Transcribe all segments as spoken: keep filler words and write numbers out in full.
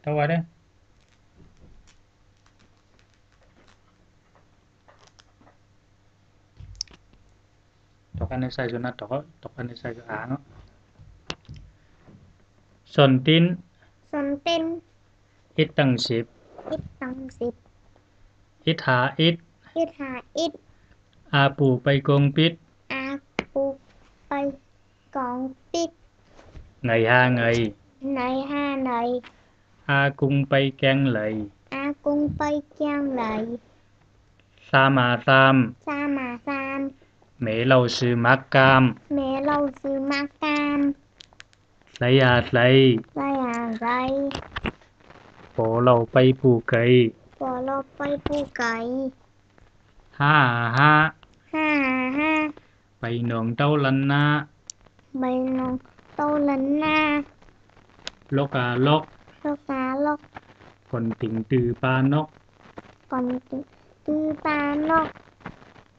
တဝါဒဲ တကးန့ၣ် စၢ်ယိုန တကး တကးန့ၣ် စၢ်ယိုအါနီၤ. စွန်တိန် စွန်တိန် အစ်တၢင်စံပ် အစ်တၢင်စံပ် အစ်ဟးအစ် အစ်ဟးအစ် အပူၤပၢၢ်ကီၢ်ပံတ် အပူၤပၢၢ်ကီၢ်ပံတ် နၢၤဟးနၢၤ နၢၤဟးနၢၤ အကုင်းပၢၢ်ကၠၢင်းလၢၢ် အကုင်းပၢၢ်ကၠၢင်းလၢၢ် သၢမ်အသၢမ် သၢမ်အသၢမ် မ့ၢ်လဝ်ႈစုမၢၵ်ႇၵၢမ် မ့ၢ်လဝ်ႈစုမၢၵ်ႇၵၢမ် သႆအသႆ သႆအသႆ ပေႃႈလဝ်ႈပၢႆးပူႇၵႆ ပေႃႈလဝ်ႈပၢႆးပူႇၵႆ ႁႃႁႃ ႁႃႁႃ ပႆၼွင်တဝ်းလၼ်ၼႃး ပႆၼွင်တဝ်းလၼ်ၼႃး လွၵ်းဢလွၵ်း လွၵ်းဢလွၵ်း ၵွၼ်ႇတိင်ႇတိုဝ်ႉပႃၼွၵ်ႈ ၵွၼ်ႇတိင်ႇတိုဝ်ႉပႃၼွၵ်ႈ သတ်း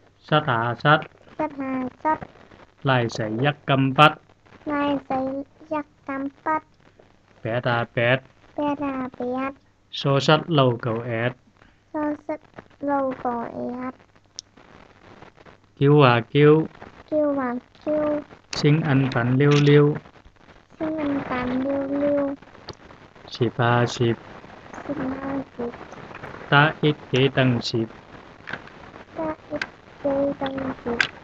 ႁႃသတ်း သတ်းႁႃသတ်း လၢႆးသႂ်ႇယၵ်းၵမ်ပတ်း လၢႆးသႂ်ႇယၵ်းၵမ်ပတ်း ပႅတ်ႇႁႃပႅတ်ႇ ပႅတ်ႇႁႃပႅတ်ႇ သေႃးသတ်းလဝ်ႈၵဝ်ႇဢႅတ်ႇ သေႃးသတ်းလဝ်ႈၵဝ်ႇဢႅတ်ႇ ၵိဝ်ႇႁႃၵိဝ်း ၵိဝ်ႇႁႃၵိဝ်း သိင်ဢၼ်ပၼ်လဵဝ်လဵဝ် သိင်ဢၼ်ပၼ်လဵဝ်လဵဝ် သိပ်းႁႃသိပ်း သိပ်းႁႃသိပ်း တဢဵတ်းၵႄတၢင်သိပ်း တဢဵတ်းၵႄတၢင်သိပ်း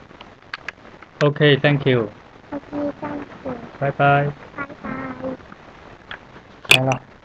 Okay, thank you. Okay, thank you. Bye bye. Bye bye. ၼႆလႄႈ